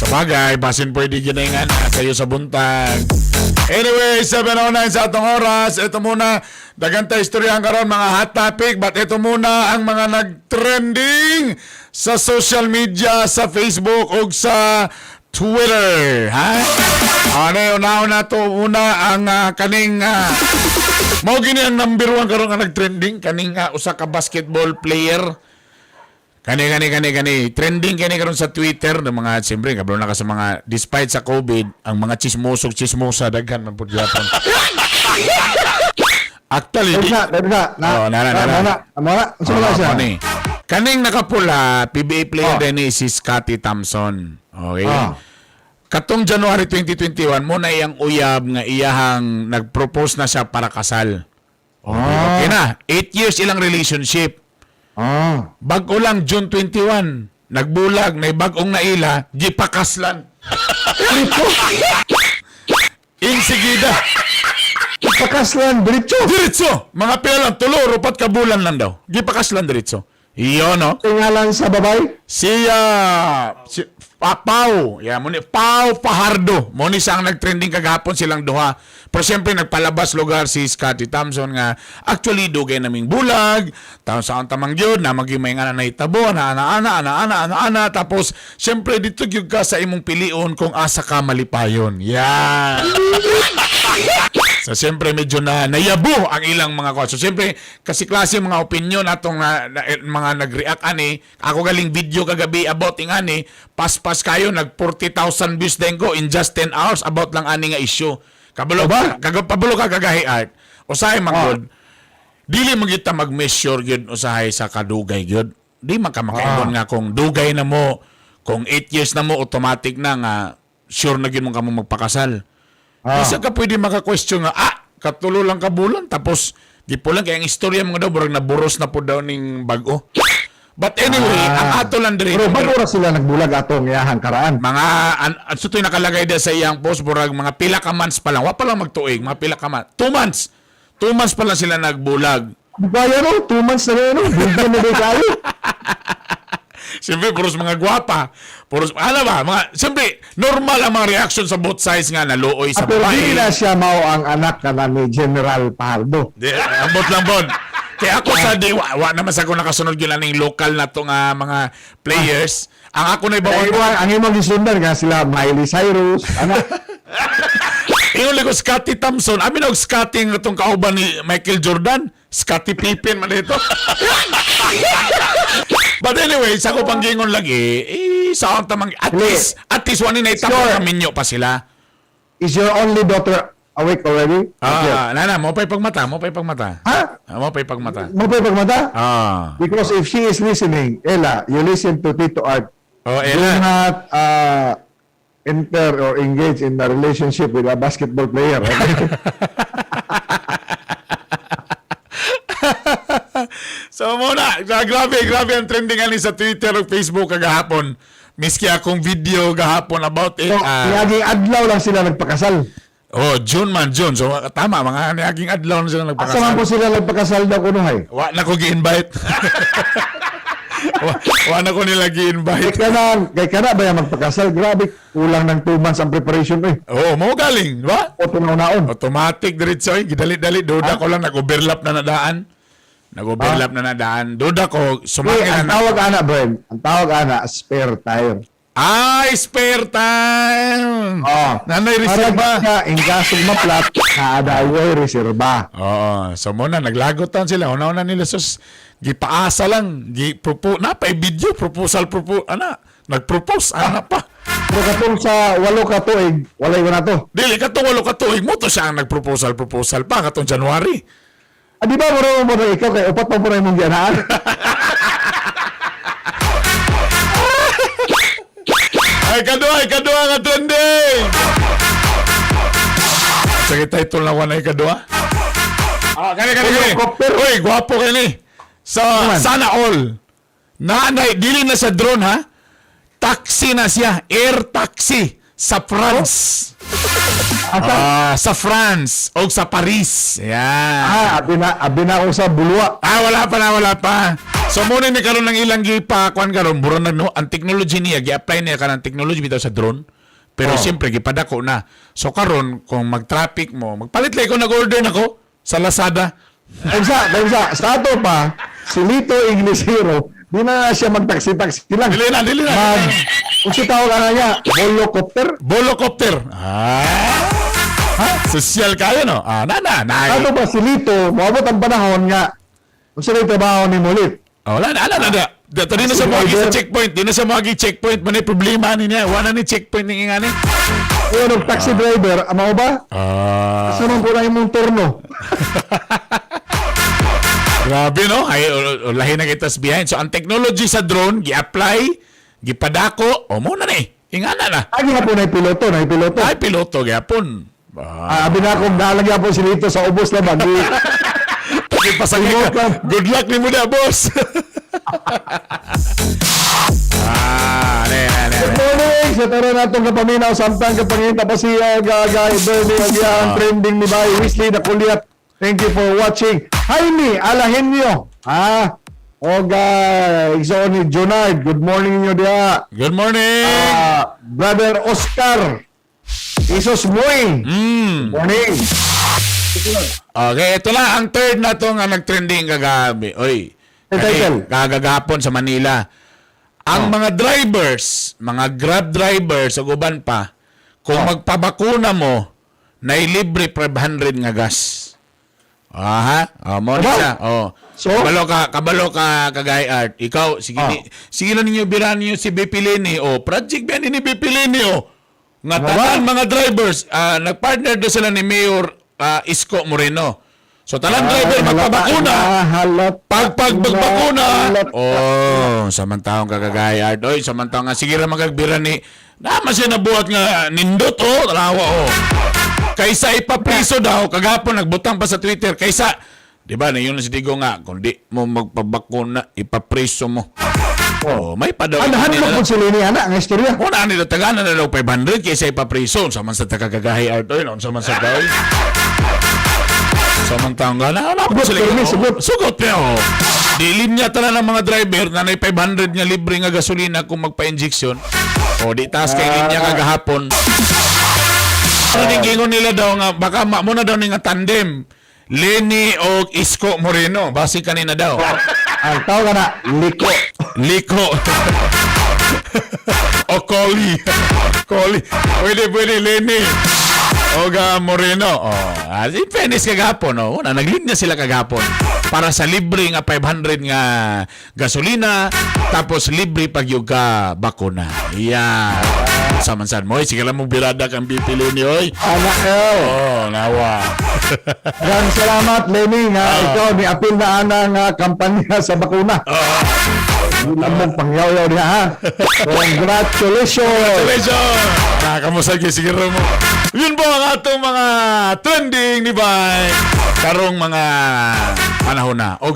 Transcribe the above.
Bagay, basin pwede ginangan sayo sa buntag. Anyway, 7:09 sa atong oras. Ito muna, daghan ta istoryahan karon, mga hot topic. But ito muna ang mga nag-trending sa social media, sa Facebook ug sa Twitter. Ha? Ano, una to una ang kaning mao gini ang number one karon nga nag-trending, kaning usa ka basketball player. Kani kani kani kani trending kani karon sa Twitter ng mga, siyempre kabalo na ka sa mga, despite sa COVID, ang mga chismoso, chismosa, daghan man pud gyapon. Actually, di, Na, na, na. Oh, na, na, na, na. Na, na, na. Unsa man Oh, siya? kani. Kaning nakapula, PBA player Oh. din ni si Scotty Thompson. Okay. Ah. Katong January 2021 mo na iyang uyab nga iyahang nag-propose na siya para kasal. Ah. Okay na. 8 years ilang relationship. Bag-o lang June 21, nagbulag, may bag-ong naila, gipakaslan. Insigida. Pakaslan, diretso. Diretso! Mga pila lang, tulo, 4 ka bulan lang daw. Gipakaslan diretso. Iyon, no? Tingalan sa babay? Si Pau, yeah, mo ni Pau Fajardo. Mo ni siya ang nagtrending kagahapon, silang duha. Pero siyempre nagpalabas lugar si Scotty Thompson nga actually dugay naming bulag, taon sa ang tamang gyud na maging may nga na nahitabo, ana ana ana ana ana ana ana, tapos siyempre dito gyud ka sa imong pilion kung asa ka malipayon. Yeah. So siyempre medyo na nayabo ang ilang mga kwa. So siyempre kasi klase mga opinion atong mga nag-react ani. Ako galing video kagabi about ing ani, paspas kayo, nag 40,000 views din ko in just 10 hours about lang ani nga issue. Kabalo Aba? ka, pabalo ka kagahi art. Usahay man gud. Dili man gyud ta mag-measure gyud usahay sa kadugay gyud. Di man ka makaingon nga kung dugay na mo, kung 8 years na mo, automatic na nga sure na gyud mo kamo magpakasal. Isa ka pwede maka-question nga, katulo lang ka bulan, tapos di po lang, kaya ang istorya mga daw, burag naburos na po daw ning bago. But anyway, ang ato lang diri, Pero bago ra sila nagbulag atong iyahang karaan. Mga, so ito'y nakalagay din sa iyang post, burag mga pila ka months pa lang, wa pa lang magtuig, mga pila ka months, 2 months, 2 months pa lang sila nagbulag. Kaya no, 2 months na rin, no? Bigyan na din kayo. Siyempre, puros mga gwapa. Puros, ano ba, mga, siyempre, normal ang mga reaction sa both sides nga, naluoy sa Pero babae. di na siya mao ang anak ka na ni General Fajardo. Di, ambot lang bon. Kaya ako sa di wa naman sa ako nakasunod yun aning local na to nga mga players. Ang ako na Ang ibawan ang imong gisundan nga sila Miley Cyrus, anak. Ingon ko Scotty Thompson. Amin og Scotty nga tong kauban ni Michael Jordan, Scotty Pippen man ito. But anyway, sa ko panggingon lagi, eh, sa akong tamang at Hindi. least at least wani na itapon minyo pa sila. Is your only daughter awake already? Not yet. Ah, nana, mo pa'y pagmata, mo pa'y pagmata. Ha? Ah, mo pa'y pagmata. Mo pa'y pagmata? Ah. Because if she is listening, Ella, you listen to Tito Art. Oh, Do Ella. not enter or engage in a relationship with a basketball player. Okay? So muna, grabe, grabe ang trending ani sa Twitter ug Facebook kagahapon. Miski akong video gahapon about it. So, niaging adlaw lang sila nagpakasal. Oh, June man, June. So tama, mga niaging adlaw na sila Asa nagpakasal. man po sila nagpakasal daw kunuhay? Wa na ko gi-invite. Wa na ko nila Kay gi-invite. kana ba yung magpakasal? Grabe, kulang ng 2 months ang preparation eh. Oh, mo galing, di ba? O tunaw-naon. Automatic diretso eh. Gidali-dali duda ko lang nag-overlap na nadaan. Nag-overlap na nadaan. Duda ko Eh, sumaki ang na. tawag ana, Bren, ang tawag ana, spare tire. Ay, spare time. Oh. Nanay reserva. Para ka, in kaso maplat, naadayoy reserva. Oo. So muna, naglagotan sila. Una-una nila sus, gipaasa lang. Gi napa video, proposal, ana, nag-propose, ana pa. Pero katong sa 8 ka tuig, walay ko na to. Dili, katong 8 ka tuig mo to siya ang nag-proposal, proposal pa, katong January. Ah, di ba mura mo na ikaw kay upat pa mura imong gianaan? Ay, kadua nga trending! Sige, title na wala ay kadua. Ah, kani, kani, kani. Helicopter. Uy, gwapo kani. Sa, man? sana all. Nanay, dili na sa drone ha. Taxi na siya. Air taxi sa France. Asa? Ah, sa France o sa Paris. Yan. Ah, abi na ako sa Bulua. Ah, wala pa na, wala pa. So muna ni karon ng ilang gipa kuan karon mura na no ang technology niya gi-apply niya kanang technology bitaw sa drone. Pero siyempre gipadako na. So karon kung mag-traffic mo, magpalit lang ko, nag-order nako sa Lazada. Kaysa, sa ato pa, si Lito Iglisero, di na siya mag-taxi-taxi lang. Dili na, dili na. Mag, kung si tawag ka na niya, volocopter. Volocopter. Ah. Ha? Social kayo no? Ah, na na na. Ato pa si Lito, moabot ang panahon nga, kung sila yung trabaho ni Mulit. Oh, wala na, wala na. Na. Dito din na sa Taxi mga sa driver. checkpoint, di na sa mga checkpoint, man problema ni niya. Wala ni checkpoint ni ngani. Ngayon, og taxi driver, ama ba? Ah. Sa man po na imong turno. Grabe no, ay lahi na kitas behind. So ang technology sa drone gi-apply, gipadako, o mo na ni. Ingana na. Agi nga po na piloto, na piloto. Ay piloto gyapon. Ah, Ah, abi na akong dalang po si Lito sa ubos na ba? Di, pasakay Remote ka. lang. Good luck ni mo na, boss. Ah, ne, ne, ne. Good morning! Sa tara natong kapaminaw, samtang kapangita pa siya, gagay, Bernie, ang trending ni Bay, Wesley, Nakuliat. Thank you for watching. Jaime Alahenyo. Ah, og igsoon ni Jonard. Good morning ninyo diha. Good morning. Ah, Brother Oscar. Isos Moy. Morning. Okay, ito na ang third na to nga nagtrending kagabi. Oy. Ang title? Kagagapon sa Manila. Ang mga drivers, mga Grab drivers ug uban pa, kung magpabakuna mo, nay libre 500 nga gas. Aha, oh, mo na Wow. siya. Oh. So? Kabalo ka kagay art. Ikaw sige ni, sige na ninyo biran ninyo si BP Leni oh. Project ba ni BP Leni oh. Nga Ano ba? tanan mga drivers, nagpartner do sila ni Mayor Isko Moreno. So tanan driver magpabakuna. Halata. Pag pag magbakuna. Halata. Oh, samantahong kagagay art. Oy, samantahong nga sige ra magagbira ni Naman siya nabuhat nga nindot oh, tanawa oh. Kaysa ipapriso daw, kagapon nagbutang pa sa Twitter, kaysa, di ba, na yun si Digo nga, kung di mo magpabakuna, ipapriso mo. Oh, may pa daw. Ano hanlok po si Leni, ana, ang istorya. Una nila tagana na daw 500 kaysa ipapriso. Sa man sa takagagahi art oil, unsa man sa daw. Sa man taong gana, wala po Sugot, sila. permi, sugot. Sugot niya, oh. Di linya tanan ng mga driver na nay 500 nga libre nga gasolina kung magpa-injection. O di taas kay linya kagahapon. Ano ning gingon nila daw nga baka mo na daw ni nga tandem. Lenny o Isko Moreno, base kanina daw. Ang tawag na, liko. Liko. O Coli. Coli. Pwede, pwede, Lenny. Oga Moreno. Oh, in fairness kagapon, oh. Una, naglinya sila kagapon para sa libre nga 500 nga gasolina tapos libre pag yung ka bakuna. Yeah. Samansan mo, sige lang mo birada kang BP Lenny, oy. Anak eh. Oh, nawa. Maraming salamat, Lenny, nga ikaw ni apil na ana nga kampanya sa bakuna. Lamog pangyaw-yaw niya, ha? Congratulations! Congratulations! Nakakamusta kayo siguro mo. Yun po ang atong mga trending ni Bay. Karong mga panahon na. Og